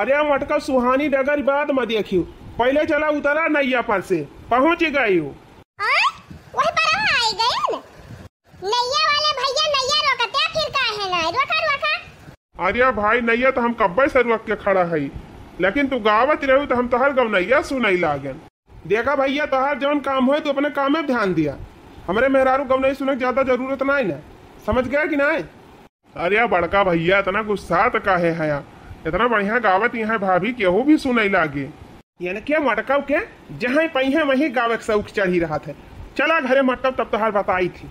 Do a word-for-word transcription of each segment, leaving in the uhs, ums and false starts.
अरे मटका, सुहानी डगर बाद में देखियो, पहले चला उतरा नैया पर से, पहुँच गई हो। आय, वही पर आई गए न। नैया वाले भैया, नैया रोकते फिर काहे ना? रोका, रोका। अरे भाई, नैया तो हम कब्बे से रोक के खड़ा है, लेकिन तू गावत रहू तो हम तोहर गवनैया सुनाई लागन। देखा भैया, तोहार जौन काम होए, तू अपने काम में ध्यान दिया। हमरे मेहरारू गवनई सुने के ज्यादा जरूरत नाई ना, समझ गया कि नाई? अरे बड़का भैया, इतना गुस्सात काहे हया? इतना बढ़िया गावत यहाँ भाभी, केहू भी सुनई लागे। यानी के मटकव के जहाँ पइहे वहीं गावे के शौक चढ़ी रहत है। चला घरे मटकव, तब तोहार बताई थी।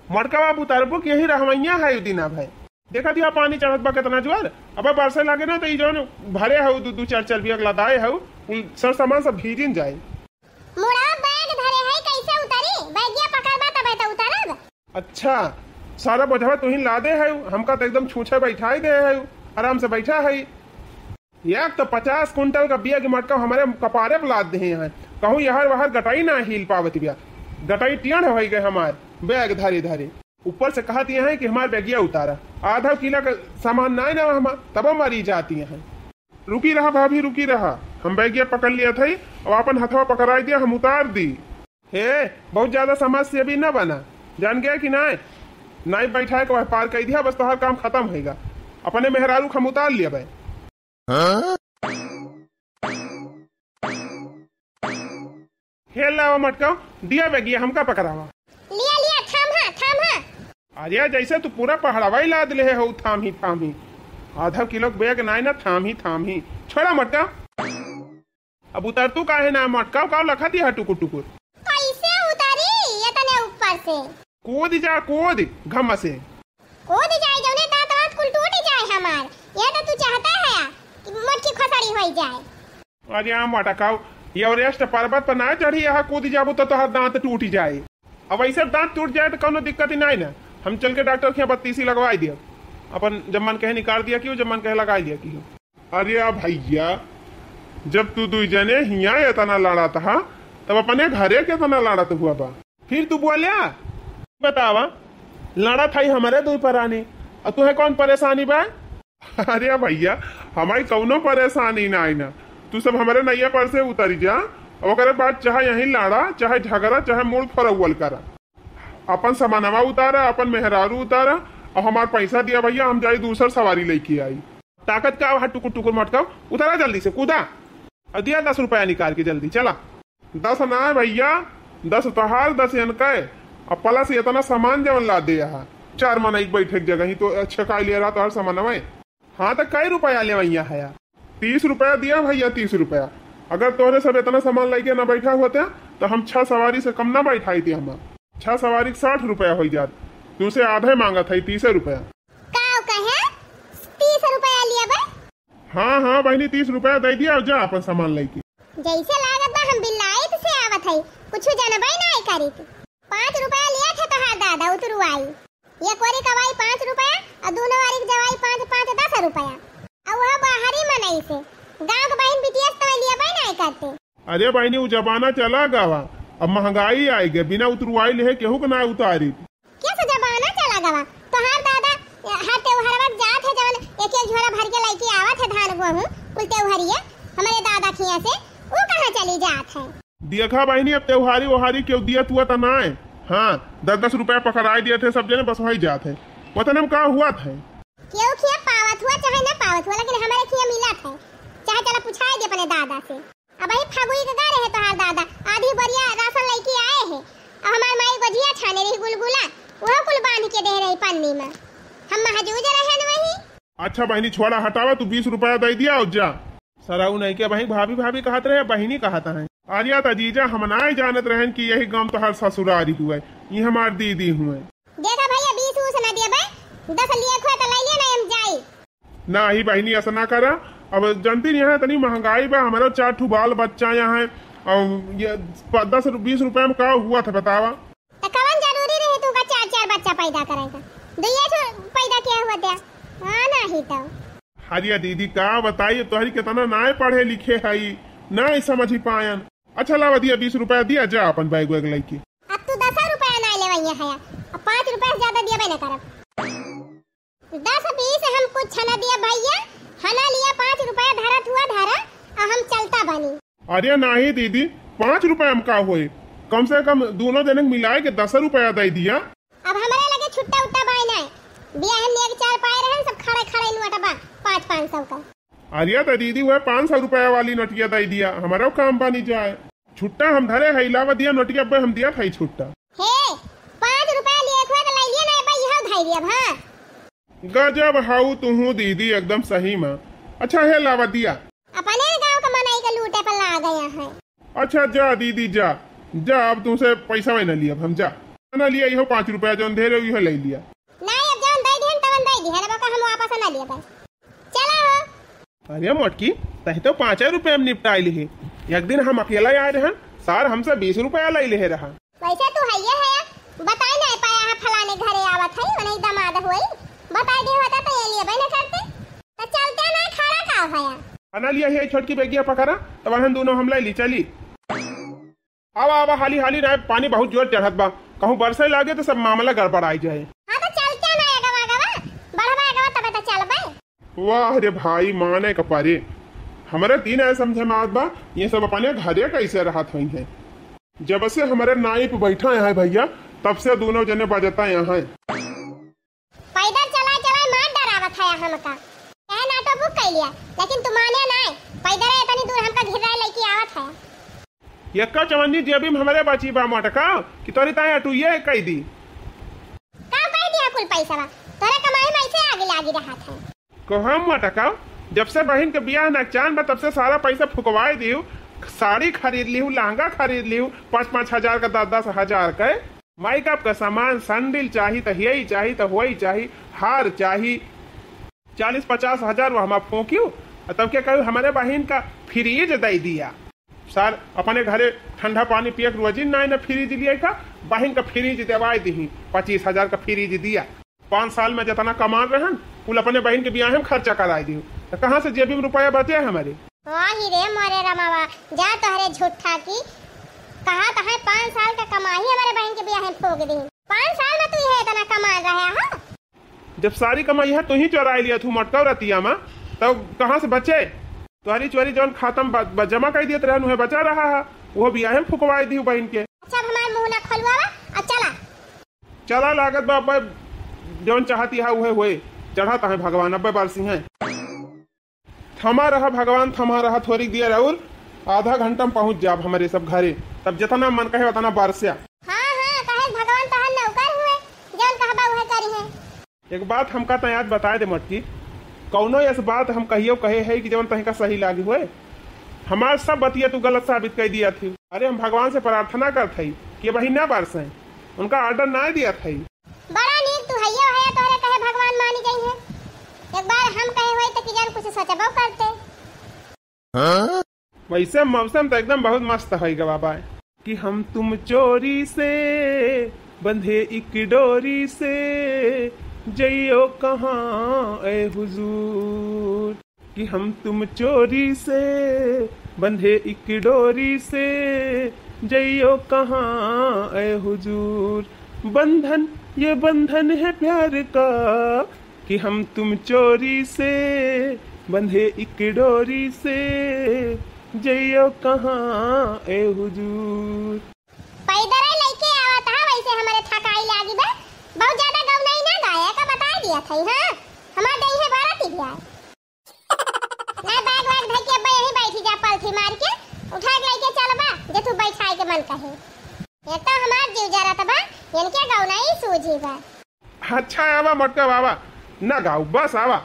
मटकव, अब उतरबू कि यहीं रहवैया है दिना भर? देखत हिया पानी चढ़त बा केतना जोर। अब बरसे लागे ना, तो ई जौन भरे हऊ, दू, दू चार चार बिया लदाए हऊ, उ सर सामान सब भीजिन जाए। मुड़ा बैग धरे है, कैसे उतरी? बैगिया पकड़बा तबे तो उतरब। अच्छा, सारा बोझवा तुहीं लादे है, हमका तो एकदम छूछे बैठाई दे है, आराम से बैठा है। एक तो पचास कुंटल का बैग मटका हमारे कपारे पर लाद दे हैं, कहूँ यहर वहर गटाई ना हिल पावत बिया, गटाई टेढ़ होइ गए हमार बैग धरे धरे। ऊपर से कहत ये हैं कि हमार बैगिया उतारा, आधा किलो का सामान नाई ना हमार, तबो मरी जाती हैं। रुकी रहा भाभी, रुकी रहा, हम बैगिया पकड़ लिया था, अब अपन हथवा पकड़ाई दिया, हम उतार दी। हे, बहुत ज्यादा समाज सेवी न बना, जान गया कि नाय? नाई बैठाए के वह पार कर दिया, बस तोहार काम खत्म होइगा। अपने मेहरारू के हम उतार लिया भाई। हे लावा मटका, दिया बैगिया हमका पकड़ावा। लिया, लिया, थाम हा, थाम हा। अरे जैसे तू पूरा पहाड़वा ही लाद ले हो, थाम ही, थाम ही। आधा किलो के बैग नाय ना, थाम ही, थाम ही। छोड़ा मटका। अब उतर तू काहे ना मटका, का लखा दिया टुकुर टुकुर। कैसे उतरी इतने ऊपर से? कूद जा, कूद, घम से। कूद जाए, जौने दांत वांत कुल टूट जाए हमार। यह तो तू चाहता है कि मोटकी खोसड़ी होई जाए। अरे आ मटकाऊ, ये एवरेस्ट पर्वत पर ना चढ़ी, यहाँ कूद जाबू तो तोहर दांत टूट जाए। अब ऐसे दांत टूट जाए तो कौनो दिक्कत ही नहीं ना, हम चल के डॉक्टर के यहाँ बत्तीसी लगवाई दिया, अपन जब मन कहे निकाल दिया कि, जब मन कहे लगाई दिया कि। अरे आ भैया, जब तू दुई जने हियाँ इतना लड़त हा, तब अपने घरे के इतना लड़त हुआ बा। फिर तू बोल्या, बतावा, लड़त हई हमरे दुई परानी, और तुहे कौन परेशानी बा? अरे भैया, हमारी कौनो परेशानी ना आई ना, तू सब हमरे नैया पर से उतरी जा, और ओकरे बाद चाहे यहीं लड़ा, चाहे झगड़ा, चाहे मूड़ फरौवल करा, अपन सामानवा उतारा, अपन मेहरारू उतारा, और हमार पैसा दिया भैया, हम जाई दूसर सवारी लेके आई। ताकत का वहाँ टुकुर टुकुर मटकाओ, उतारा जल्दी से, कूदा। और दिया दस रुपया निकाल के जल्दी, चला। दस ना है भैया, दस तोहार, दस इनका है। अब प्लस इतना सामान जवन लादे यहाँ, चार मनई के बैठे के जगह ही तो छकाई लिया रहा तोहार सामान है। हाँ, तो कई रुपया लेवैया है? तीस रुपया दिया भैया, तीस रुपया। अगर तोहरे सब इतना सामान लेके ना बैठा होते, तो हम छह सवारी से कम ना बैठाई थी हम। छह सवारी के साठ रुपया हो जात, तू से आधे मांगत है, तीसे रुपया। का कहे? तीस रुपया लिया बे? हाँ, हाँ बहनी, तीस रुपया दे दिया और जा अपन सामान लेके। जैसे लागत बा हम बिलायत से आवत है, कुछ जनबे नाय करित। पाँच रुपया लिया थे तोहार दादा उतरुआई। ये कोरी कवाई पाँच रुपया और दोनों वारी के जवाई पाँच, पाँच, दस रुपया। और वह बाहरी मनई से, गाँव के बहन बिटिया से तो लिया बे नाय करते। अरे बहनी, उ जमाना चला गवा, अब महंगाई आई गए, बिना उतरुआई ले केहू के ना उतारी। कैसे जमाना चला गवा? तोहार दादा हर त्योहारवा के जात है, जवन एक एक झोरा भर के लेके आवत है धान गेहूं, कुल त्योहारिया हमरे दादा खिया से, उ कहाँ चली जात है? देखा बहनी, अब त्योहारी ओहारी केहू दिया तुआ त ना है। हाँ, दस दस रुपया पकड़ाई दिए थे सब जने, बस वही जात है। वतन में का हुआ था? केहू खिया पावत हुआ चाहे ना पावत हुआ, लेकिन हमारे खिया मिलत है, चाहे चला पूछाए दे अपने दादा से। अब वही फगुई के गा रहे तोहार दादा, आधी बोरिया राशन लेके आए हैं। अब हमार माई गोजिया छाने रही गुलगुला, वह कुल बांध के दे रही पन्नी में। हम महजूज रहन वही। अच्छा बहनी, छोड़ा, हटावा, तू बीस रुपया दे दिया और जा। सराऊ नहीं के बहनी, भाभी भाभी कहत रहे, बहनी कहत है। अरे त जीजा, हम नाय जानत रहन कि यही गांव तोहार ससुरारी हुए, ये हमार दीदी हुए। देखा भैया, बीस उस ना दिया बे, दस लिए खोए तो ले लिया, ना हम जाई। नाही बहिनी, ऐसा ना करा। अब जानती नहीं है, इतनी महंगाई बा, हमारा चार ठो बाल बच्चा यहाँ है, और ये प-, दस रु-, बीस रुपया में का हुआ था, बतावा? तो कवन जरूरी रहे तू का चार चार बच्चा पैदा करे का? दुइये ठो पैदा किया हुआ था। हाँ, नाही तो। हरिया दीदी, का बताई, तोहरी कितना नाय पढ़े लिखे हई, नाय समझ ही पायन। अच्छा, लावा दिया, बीस रुपया दिया, जा अपन बैग वैग लेके। अब तू दस रुपया ना लेवइया है, अब पाँच रुपया से ज्यादा दिया ना करब। दस बीस हम कुछ न दिया भैया, हना लिया, पाँच रुपया धरत हुआ धरा, आ हम चलता बनी। अरे नाही दीदी, पाँच रुपया में का होए, कम से कम दोनों जने के मिलाए के दस रुपया दे दिया। अब हमरे लगे छुट्टा उट्टा बाय नाय, बियाह में एक चार पाए रहन, सब खड़े खड़े नोट बा, पाँच पाँच सौ का। अरे तो दीदी, वह पाँच सौ रुपया वाली नोटिया दे दिया, हमारा काम बनी जाए। छुट्टा हम धरे है, लावा दिया नोटिया, अब हम दिया था छुट्टा। हे, पाँच रुपया लिए एक हुआ तो ले लिया ना, अब यह उधाई दिया, हाँ। गजब हाउ तुहू दीदी, एकदम सही में। अच्छा है, लावा दिया। अपने गाँव का मनई के लूटे पर ला गया है। अच्छा जा दीदी जा, जा, अब तुमसे पैसा वही ना लिया, हम जा ना लिया, इहो पाँच रुपया जौन धरे इहो ले लिया। नहीं, अब जौन दे दिहन तवन दे दिहन, अब ओका हम वापस ना लिया बस। चला हो। अरे मोटकी, तही तो पाँचे रुपया में निपटाई लिही। एक दिन हम अकेला आए रहन, सार हमसे बीस रुपया ले लिहे रहा। वैसे तू हइये है, बताई नहीं पाया है फलाने घरे आवत है, उन्हें दमाद होई, बताई दे होता तो ये लिए ना करते। तो चलते ना, खड़ा का होया? खाना लिया है छोटकी बेगिया पकड़ा, तब हम दोनों हम ले ली चली। आवा, आवा, हाली, हाली ना, पानी बहुत जोर चढ़त बा, कहूँ बरसे लागे तो सब मामला गड़बड़ाई जाए। हाँ, तो चल क्या ना, अगवा, अगवा, बढ़वा, अगवा, तबे तो चलबे। वाह रे भाई, माने का परे। हमरे तीन ऐसे समझे में आवत बा, ये सब अपने घरे कैसे रहत हुई हैं। जब से हमरे नाई पे बैठा है भैया, तब से दोनों जने बजता यहाँ है। पैदल चलाए चलाए मार डरावत है हमका। कहे ना तो बुक कर लिया, लेकिन तू माने ना। पैदल इतनी दूर हमका घिराए लेके आवत है। यक्का चवन्नी जेबी में हमरे बची बा मोटका, कि तोरी ताए अटुइये कई दी। का कई दिया कुल पैसा बा? तोरे कमाई में ऐसे आगे लागी रहत है। कहो मोटका, जब से बहिन के बियाह नकचान बा, तब से सारा पैसा फुकवाए दियो। साड़ी खरीद लियो, लहंगा खरीद लियो, पाँच पाँच हजार का, दस दस हजार का। मेकअप का सामान, सैंडल चाही त यही चाही त वही चाही, हार चाही, चालीस पचास हजार वो हमार फूकियो। आ तब के कहू हमरे बहिन का फ्रिज दे दिया। सार अपने घरे ठंडा पानी पिए के रोजी नाय ना फ्रिज लिए का, बहिन का फ्रिज देवाए दिही, पच्चीस हजार का फ्रिज दिया। पाँच साल में जितना कमान रहन, कुल अपने बहिन के बियाह में खर्चा कराए दियो। तो कहाँ से जेबी में रुपया बचे हमारे? वाही रे मोरे रमावा, जा तोहरे झूठा की कहा तो है, पाँच साल का कमाई हमारे बहिन के बियाह में फूक दी। पाँच साल में तू ये इतना कमा रहा है? जब सारी कमाई है तू ही चोराई लिया थू मटका रतिया में, तब कहाँ से बचे? तोहरी चोरी जौन खाता में ब-, ब-, जमा कर दिए रहन, उहे बचा रहा है, वो बियाह में फुकवाए दी बहिन के। अच्छा, अब हमार मुंह ना खोलवावा, अब चला। चला लागत बा, अब जौन चाहती है उहे होए, चढ़त है भगवान, अब बरसी हैं। थमा रहा भगवान, थमा रहा, थोड़ी देर और आधा घंटा में पहुँच जाब हमरे सब घरे, तब जितना मन कहे उतना बरस्या। हाँ, हाँ, कहे भगवान तोहर नौकर हुए, जौन कहबा उहे करी है। एक बात हमका तो याद बताए दे मटकी, कौनो ऐस बात हम कहियो कहे है कि जौन तहिका सही लागी हुए? हमार सब बतिया तू गलत साबित कर दिया थी। अरे हम भगवान से प्रार्थना करत हई कि वही ना बरसे, उनका ऑर्डर ना दिया थई। बड़ा नीक तू हइये भैया, तोहरे कहे भगवान मानी गई है। एक बार हम कहे होई त कि जान कुछ सोचबो करते। वैसे मौसम तो एकदम बहुत मस्त है गवा बाय। कि हम तुम चोरी से बंधे एक डोरी से जइयो कहाँ ए हुजूर। कि हम तुम चोरी से बंधे एक डोरी से जइयो कहाँ ए हुजूर। बंधन ये बंधन है प्यार का कि हम तुम चोरी से बंधे एक डोरी से जइयो कहाँ ए हुजूर। पैदल लइके आवत हा, वैसे हमरे थकाई लागी बा। बहुत ज्यादा गौनाई ना गाया का बता दिया था, हाँ? हमार देह है बड़ा तिरिया। ना बैग वैग धइ के अब्बा यहीं बैठी जा, पलथी मार के उठा के लइके चलबा, जे तू बैठाए के मन कहे। ये तो हमार जीव जरत बा, इनके गौनाई सूझी बा। अच्छा आवा मटका बाबा, ना गाओ, बस आवा।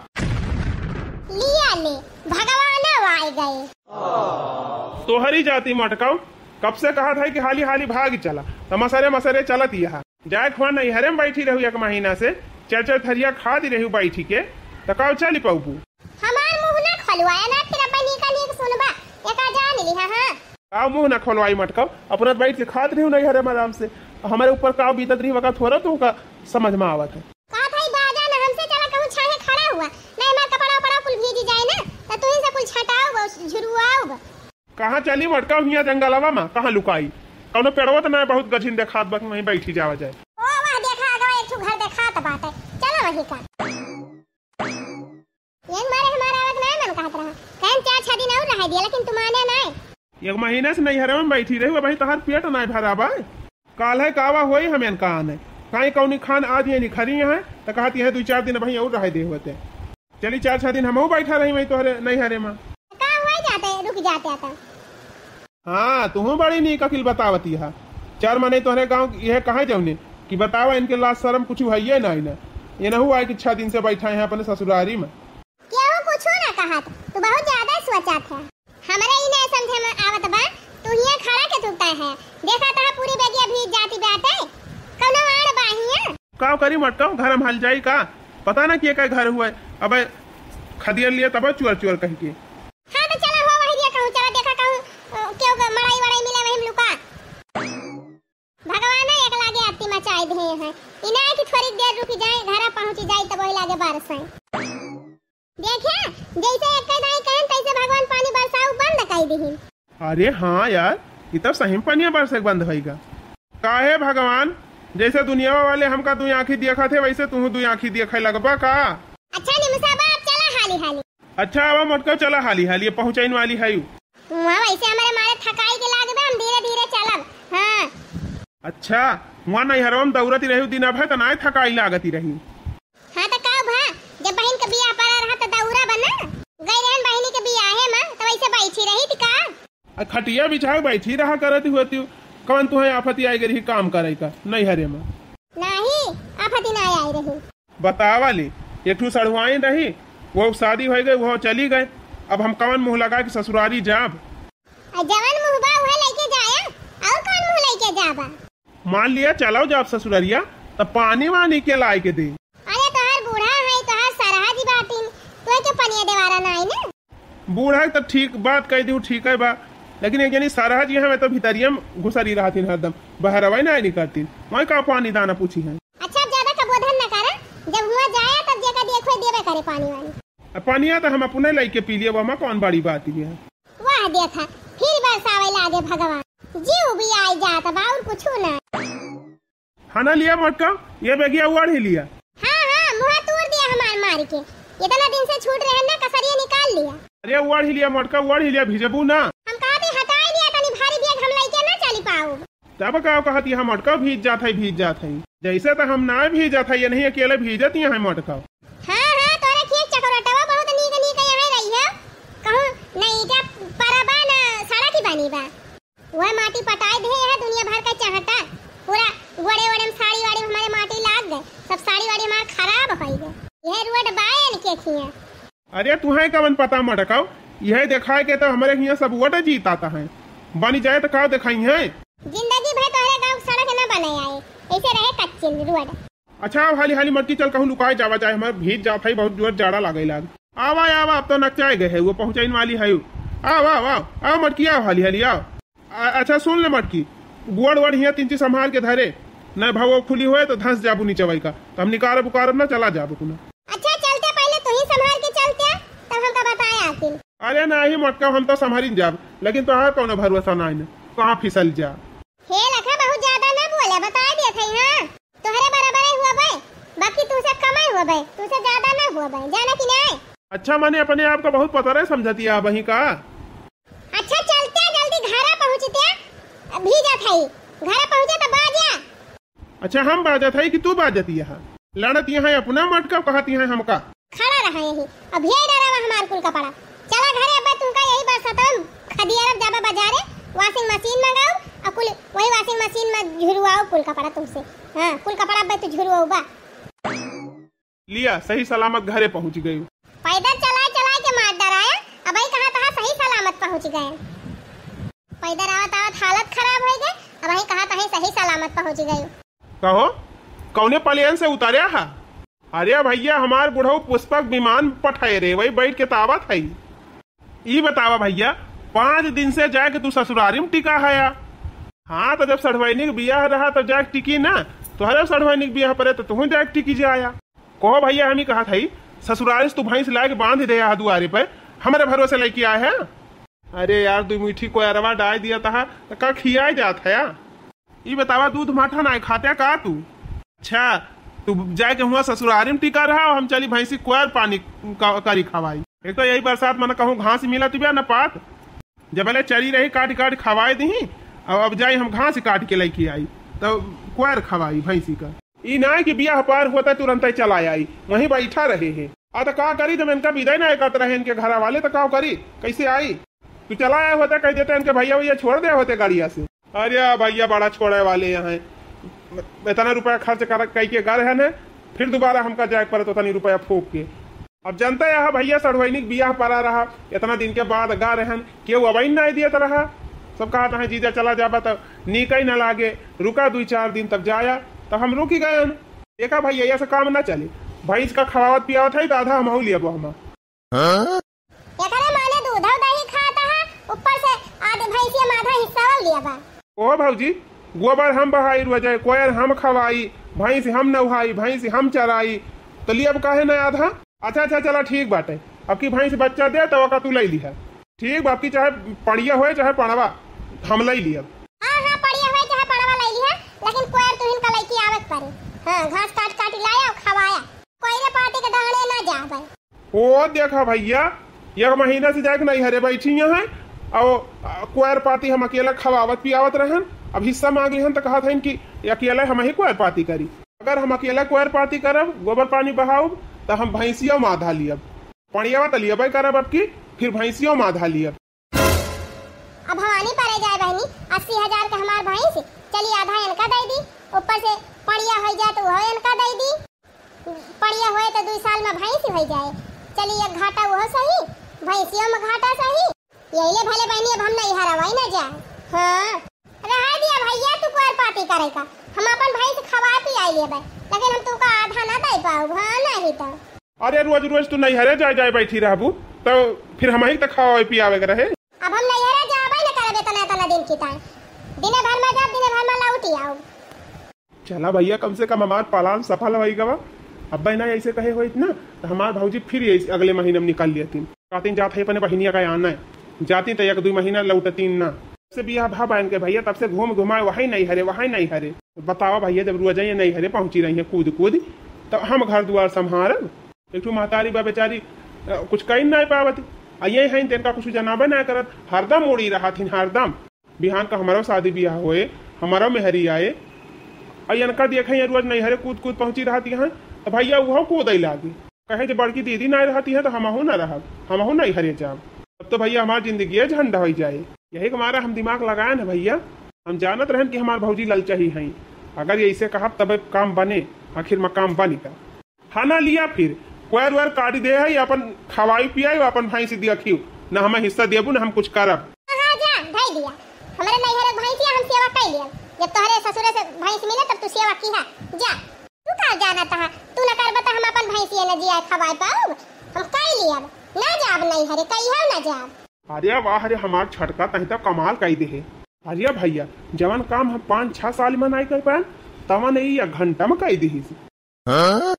लिया ले, भगवान आए गए। तोहरी जाति मटकाओ, कब से कहा था कि हाली हाली भाग चला, त मसरे मसरे चलत यहाँ। जाए खुआ नैहरे में बैठी रहू एक महीना से, चार चार थरिया खा दी रहू बैठी के, त काव चली पौबू? हमार मुंह ना खोलवाया ना, फिर अपन नीका नीक सुनबा, एका जान लिहा, हाँ। काव मुंह ना खोलवाई मटकाओ, अपना बैठ के खात रहू नैहरे में आराम से, हमारे ऊपर काव बीतत रही वका थोड़ा तो का समझ में आवत है। कहा था बाजा ना हमसे, चला कहूँ छाहे खड़ा हुआ, नहीं हमार कपड़ा उपड़ा कुल भीज जाए ना, त तू ही से कुल छटाओ, झुरुआओ। कहाँ चली मटकाओ हिया जंगलवा में, कहाँ लुकाई? कौनो पेड़वा त ना बहुत गझिन देखात बा कि वहीं बैठी जावा जाए। ओ वाह, देखा आगे एक ठो घर देखात बाटे, चला वहीं का। ये मारे हमारा आवत ना, चार छह दिन और रह दिया, लेकिन तू माने नाय। एक महीना से नैहरे में बैठी रही, अबहीं तोहार पेट नाय भरा बा। काल्हे कावा होई हमें का आने। काई कौनी खान आज ये निखरी हैं, त कहत हैं दुइ चार दिन अबहीं और रह दे होते। चली चार छह दिन हमहू बैठा रही वहीं तोहरे नैहरे में। का हो जाते, रुक जाते त। हाँ, तुहूँ बड़ी नीक अकिल बतावती हा। चार मने तोहरे गाँव यह कहाँ जौने कि बतावा, इनके लाज शरम कुछ हइये नाई ना। ये नहू आए कि छह दिन से बैठा हैं अपने ससुरारी में। केहू कुछो ना कहत, तू बहुत ज्यादा सोचत है। हमरे ई ना समझे में आवत बा, तू हियां खड़ा के तू तय है। देखा तहा पूरी बेगिया भीज जाती बाटे, कौनो आड़ बा हियां? का करी मटकाऊ, घर में हल जाई का? पता ना के का घर हुआ है। अबे खदियन लिए तब चुअर चुअर कह के। हाँ तो चला हो वही दिया कहूँ, चला देखा कहूँ, अ, केहू के मड़ाई वड़ाई मिले वही में लुका। भगवान एक लागे आरती मचाए दिए हैं। इनाय की थोड़ी देर रुक जाए, घरा पहुँची जाए तब वही लागे बारिश है। देखे, जैसे एक दाई कहन तैसे भगवान पानी बरसाऊ बंद कर दिहिन। अरे हाँ यार, ये तो सही में पनिया बरसे के बंद होइगा। काहे भगवान, जैसे दुनिया वाले हमका दुई आँखी देखत है, वैसे तुहू दुई आँखी देखे लगबा का? अच्छा निमिषा बा, अब चला हाली हाली। अच्छा, अब मोटका चला हाली हाली, अब पहुँचाइन वाली है यू। वहाँ वैसे हमारे मारे थकाई के लाग बा, हम धीरे धीरे चलब। हाँ। अच्छा, वहाँ नैहरवा में दौड़त रही दिन भर त नाय थकाई लागत रही। हाँ त का भा, जब बहिन के बियाह पड़ा रहा त दौरा बना गई रहन, बहिनी के बियाहे में त वैसे बैठी रही थी का? आ खटिया बिछाए बैठी रहा करत होती, कौन तुहे आफती आई रही काम करे का नैहरे में? नहीं, आफती ना आई रही। बतावा ले, एक ठू सढ़ुआइन रही, वो शादी हो गई, वो चली गए। अब हम कौन मुँह लगा के ससुरारी जाब? आ जवन मुँह बा उहे लेके जाया, और कौन मुँह लेके जाबा? मान लिया चलो जाब ससुररिया, त पानी वानी के लाए के दे? अरे तोहार बूढ़ा है, तोहार सरहा जी बाटिन, तोहे के पनिया देवारा ना आई ना। बूढ़ा त ठीक बात कह दू, ठीक है बा, लेकिन एक जनी सरहा जी हमें तो भितरिया में घुसरी रहती हरदम, बहरवा ही ना निकलती, मैं का पानी दाना पूछी है। अच्छा, ज्यादा कबोधन न करा, जब हुआ जाया तब जेका देखो देबे करे पानी वानी। अब पानिया तो हम अपने लइके पी लिए, वहमा कौन बड़ी बात है? वाह देखा, फिर बरसावे लागे भगवान, जीव भी आई जात बा और कुछ ना। खाना लिया मोटका, ये बेगिया उड़ ही लिया। हाँ हाँ, मुँह तोड़ दिया हमार मार के, इतना दिन से छूट रहे ना, कसरिया निकाल लिया। अरे उड़ ही लिया मोटका, उड़ ही लिया, भिजबू ना। हम कहते हटाई लिया, तनी भारी बैग हम लइके ना चली पाऊ। तब का कहत, यहाँ मटका भीज जात है, भीज जात है। जैसे तो हम ना भीजत है, ये नहीं अकेले भीजत यहाँ है मटका। हाँ, हाँ, तोरे खेत चकरोटवा बहुत नीक, नीक यहाँ रही है। कहूँ न ईटा परबा, न सड़क ही बनी बा। वह माटी पटाए दे है, दुनिया भर का चाहता। पूरा गोड़े वोड़े में साड़ी वाड़ी में हमारे माटी लाग गए, सब साड़ी वाड़ी हमारे खराब हो गए। यह रोड बायन के खिया। अरे तुहे कवन पता मटकाओ, यह देखाए के तो हमारे हियाँ सब वोट जीतात है। बनी जाए तो का देखाई है? जिंदगी भर तोहरे गाँव के सड़क न बने आए, ऐसे रहे कच्चिन रोड। अच्छा, अब हाली हाली मटकी चल कहूँ लुकाए जावा जाए, हमारे भीज जात है, बहुत जोर जाड़ा लागे लाग। आवा, आवा, अब तो नकचाए गए है, वो पहुँचाइन वाली है। आवा, आवा, आवा मटकी, आवा हाली हाली, आवा। आ, अच्छा सुन ले मटकी, गोड़ वोड़ हियाँ तिंची संभाल के धरे, न भवो खुली होए तो धंस जाबू नीचे वही का, तो हम निकारब उकारब ना, चला जाबू तू ना। अच्छा चलते, पहले तू ही संभाल के चलते, तब हमका बताए आतिन। अरे नाही मटका, हम तो संभालिन जाब, लेकिन तोहार कौनो भरोसा ना है, कहाँ फिसल जा। हे लखा, बहुत ज्यादा ना बोले, बताए दिए थे, हाँ, तोहरे बराबर ही हुआ बे, बाकी तू से कम ही हुआ बे, तू से ज्यादा ना हुआ बे, जाना कि नहीं? अच्छा, माने अपने आप का बहुत पतरे समझती है बही का? अच्छा, चलते जल्दी घरा पहुँचते, भीजत है, घरा पहुँचे तो बाजा। अच्छा, हम बाजत है कि तू बाजत यहाँ? लड़त यहाँ अपना मटका, कहत यहाँ हमका। खड़ा रहा यही, अब ये डरावा हमार कुल कपड़ा। चला घरे, अब तुमका यही बरसात में खदियारब जाबा बाजारे, washing machine मंगाओ, और कुल वही washing machine में झुरवाओ कुल कपड़ा तुमसे। हाँ, कुल कपड़ा अब तू झुरवाओ बा। लिया, सही सलामत घरे पहुँच गई। पैदल चलाए चलाए के मार डराया, अब ही कहाँ तहाँ सही सलामत पहुँच गए। पैदल आवत आवत हालत खराब हो गए, अब ही कहाँ तहाँ सही सलामत पहुँच गए। कहो, कौने plane से उतरे हा? अरे भैया, हमार बुढ़ऊ पुष्पक विमान पठाए रे, वही बैठ के तावत है। ई बतावा भैया, पाँच दिन से जाके तू ससुरारी में टिका है या? हाँ, तो जब सढ़वैनी के बियाह रहा तब जाके टिकी ना, तोहरे सढ़वैनी के बियाह परे तो तुहूँ जाके टिकी जाया। कहो भैया, हम ही कहत हई, ससुरारी से तू भैंस लाके बांध दे यहाँ दुआरे पे, हमरे भरोसे लेके आए है। अरे यार, दुई मीठी कोयरवा डाय दिया तहा, तो का खियाए जात है या? ई बतावा, दूध माठा नाय खाते का तू? अच्छा, तू जाए के हुआ ससुरारी में टिका रहा और हम चली भैंसी कोयर पानी का, करी खवाई। एक तो यही बरसात में न कहूँ घास मिलत बा न पात, जब ले चरी रही काट काट खवाए दही। अब अब जाई हम घास काट के लेके आई, तब कोयर खवाई भैंसी का। ई ना कि बियाह पार होता तुरंत ही चला आई, वहीं बैठा रहे है। आ तो का करी, जब इनका विदा ना करत रहे इनके घरा वाले, तो का करी, कैसे आई? तू चला आया होता, कह देते इनके भैया भैया छोड़ दे होते गाड़िया से। अरे भैया, बड़ा छोड़े वाले यहाँ, इतना रुपया खर्च कर कह के घर है ना, फिर दोबारा हमका जाए पड़त उतनी रुपया फूक के। अब जनता यहाँ भैया सढ़ुआइनी के बियाह पड़ा रहा, इतना दिन के बाद गा रहन, केहू अबई नहीं दियत रहा। सब कहत हैं, "जीजा चला जाबा तो नीक ही न लागे, रुका दुई चार दिन तक जाया।" तब हम रुकि गए हन। देखा भैया, ऐसे काम न चले। भैंस का खवावत पियावत है तो आधा हमहू लियबो हम। एकरे माने दूधौ दही खात है, ऊपर से आधे भैंसिया में आधा हिस्सा लियबा। ओ भौजी, गोबर हम बहाई रोजे, कोयर हम खवाई, भैंस हम नउहाई, भैंस हम चराई, तो लियब काहे न आधा? अच्छा, अच्छा, चला ठीक बाटे, अब की भैंस बच्चा दे तो ओका तू ले लिहा। ठीक बा, अब की चाहे पड़िया होए चाहे पड़वा, हम ले लियब। हाँ, हाँ, पड़िया होए चाहे पड़वा ले लिहा, लेकिन कोयर तुहिन का लइके आवे के पड़ी। हाँ, घास काट काट लाया और खवाया, कोयरे पाती के डहरे ना जाबे। ओ देखा भैया, एक महीना से जाके नैहरे बैठी हैं, और कोयर पाती हम अकेला खवावत पियावत रहन, अब हिस्सा मांग लिहन तो कहत हैं कि अकेला हम ही कोयर पाती करी। अगर हम अकेला कोयर पाती करब, गोबर पानी बहाउब, तो हम भैंसिया में आधा लियब, पड़ियावा तो लियबे करब अब की, फिर भैंसिया में आधा लियब। अब भवानी परे जाए बहनी, अस्सी हजार के हमार भैंस, चली आधा इनका दे दी, ऊपर से पड़िया हो जाए तो वह इनका दे दी, पड़िया होए तो दुई साल में भैंस हो जाए, चली एक घाटा वह सही, भैंसियों में घाटा सही। यही ले भले बहनी, अब हम नैहर अवई ना जाए। हाँ, रहा दिया भैया, तू कोयर पाती करे का, हम अपन भैंस खवा पियाई लेबे, लेकिन हम तुमका आधा ना दे पाउब। हाँ, नहीं तो। अरे रोज रोज तू नैहरे जाए जाए बैठी रहबू, तो फिर हम ही तो खवावे पियावे के रहे। अब हम नैहरे जाबे न करब इतना इतना दिन की ताई, दिने भर में जाब, दिने भर में लौटी आउब। चला भैया, कम से कम हमार प्लान सफल होई गवा। अब ना ऐसे कहे होइत ना, तो हमार भौजी फिर यही अगले महीने में निकाल लेतीन। कहतीन जात है अपने बहिनिया का आना है, जाती तो एक दुई महीना लौटतीन ना। से बियाह भा बहन के भैया, तब से घूम घुमाए वही नैहरे, वही नैहरे। बतावा भैया, जब रोज ये नैहरे पहुँची रही है कूद कूद, तो हम घर दुआर संभारब? एक ठो महतारी बा बेचारी, अ, कुछ कही ना पावत। आ ये हैं, तेनका कुछ जनाबे ना करत, हरदम उड़ी रहत हिन, हरदम। बिहान का हमारो शादी बियाह होए, हमारो मेहरी आए, आ इनका देखे ये रोज नैहरे कूद कूद पहुँची रहत यहाँ, तो भैया उहो कूदे लागे। कहे जे बड़की दीदी ना रहती है तो हमहू ना रहब, हमहू नैहरे जाब। तब तो भैया हमार जिंदगी झंड हो जाए। यही के मारे हम दिमाग लगाए न भैया, हम जानत रहन कि हमार भौजी ललचही हैं। अगर ये ऐसे कहब तबे काम बने, आखिर में काम बनी का? हाँ ना लिया फिर, कोयर वोयर काट दे है, अपन खवाई पियाई, अपन भैंस दिया खियो, ना हमें हिस्सा देबू ना हम कुछ करब। हाँ, जा, धई दिया। हमरे नैहर भैंसिया हम सेवा कई लिया। जब तोहरे ससुरे से भैंस मिले तब तू सेवा की है। जा, तू का जानत हा? तू न करबा त हम अपन भैंसिया न जिया खवाए पाउब। हम कई लिया, ना जाब नैहरे, कहियो ना जाब। अरे वाह रे, हमार छटका तही तो कमाल कई दे है। अरे भैया, जवन काम हम पाँच छह साल में नहीं कर पाए, तवन ई एक घंटा में कई दे। हाँ?